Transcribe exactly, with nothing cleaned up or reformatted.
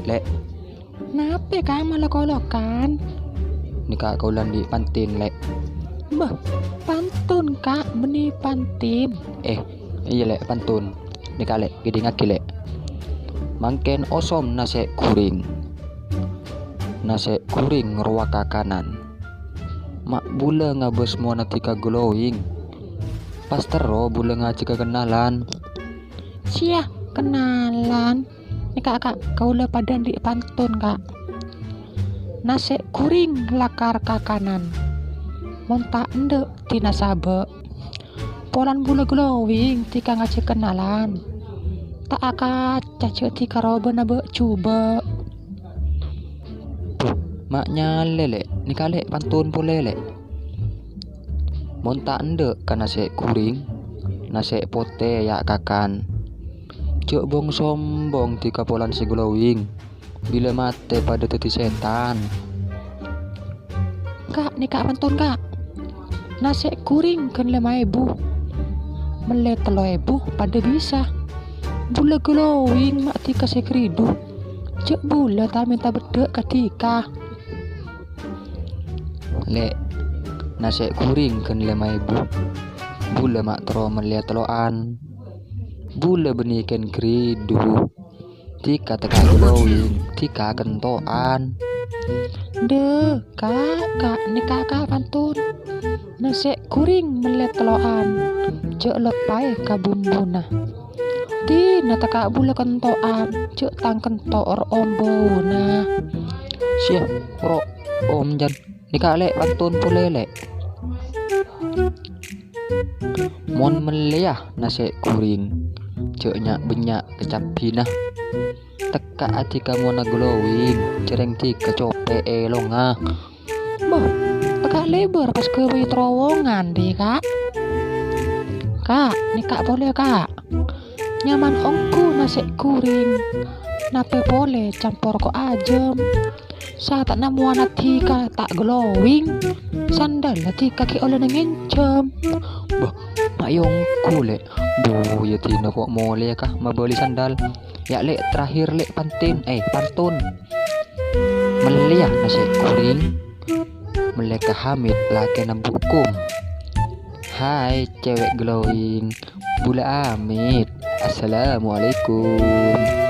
Lè'. Napè, Ka', malok-olokan? Nèka kaulâ andi' pantèn, Lè'. Bâh, pantun, Ka', bânnè pantèn. Eh, iyâ, Lè', pantun. Nèka, Lè', èdingngaghi, Lè'. Mangkèn osom nasè' ghuring. Nasè' ghuring rowa kakanan. Ma' bulâ ngabâs mon adhika glowing. Pas terro bulâ ngajhâghâ kennalan. Siya, kennalan. Nèka, Ka', kaulâ padâ andi' pantun, Ka'. Nasè' ghuring lakar kakanan. Mon ta' endâ' dina sabâ'. Polana bulâ glowing dhika ngajhâghâ kennalan. Ta' akaca jhâ' dhika robâna bâ'-jhubâ'. Bâh, ma' nyalè, Lè'. Nèka, Lè', pantun polè, Lè'. Mon ta' endâ' ka nasè' ghuring, nasè' potè ya' kakan. Jhâ' bong-sombong dhika polana sè glowing. Bilâ matè padâ dhâddhi sètan. Ka', nèka pantun, Ka'. Nasè' ghuring ghân lèma èbu. Mellè tello èbu padâ bisa. Bulâ glowing ma' dhika sè ghâridhu. Jhâ' bulâ ta' mènta beddhâ' ka dhika. Lè', nasè' ghuring ghân lèma èbu. Bulâ ma' terro mellèya tello'an. Bulâ bânnè kèng ghâridhu. Dhika tekka' glowing, dhika kento'an. Dâ, Ka', Ka', nèka, Ka', pantun. Nasè' ghuring mellè tello'an, jhâ' loppaè ka bumbuna. Dina tekka' bulâ kento'an, jhâ' tang kento' ro' om bâuna. Siya, ro' om jân. Nèka, Lè', pantun polè, Lè'. Mon mellèya nasè' ghuring, jhâ' nya'-bânnya' kacabbhina. Tekka' adhika monna glowing, jhârèng dhika copè' èlongnga. Bâh, tekka' lèbâr pas ghâbây terowongan, dhi, Ka'. Ka', nèka polè, Ka'. Nyaman ongghu nasè' ghuring, napè polè campor ko' ajâm. Satèya mowana dhika ta' glowing, sandal dhika ghi' ollèna ngènjhâm. Bâh, ma' èongghu, Lè'. Bhuh, iyâ dina ko' molè, Ka', mabâli sandal. Ya', Lè', terakhir, Lè', pantèn, eh, pantun. Mellèya nasè' ghuring, mellè ka Hamid lakèna Bu Kum. Hai, cewek glowing. Bulâ amit. Assalamualaikum.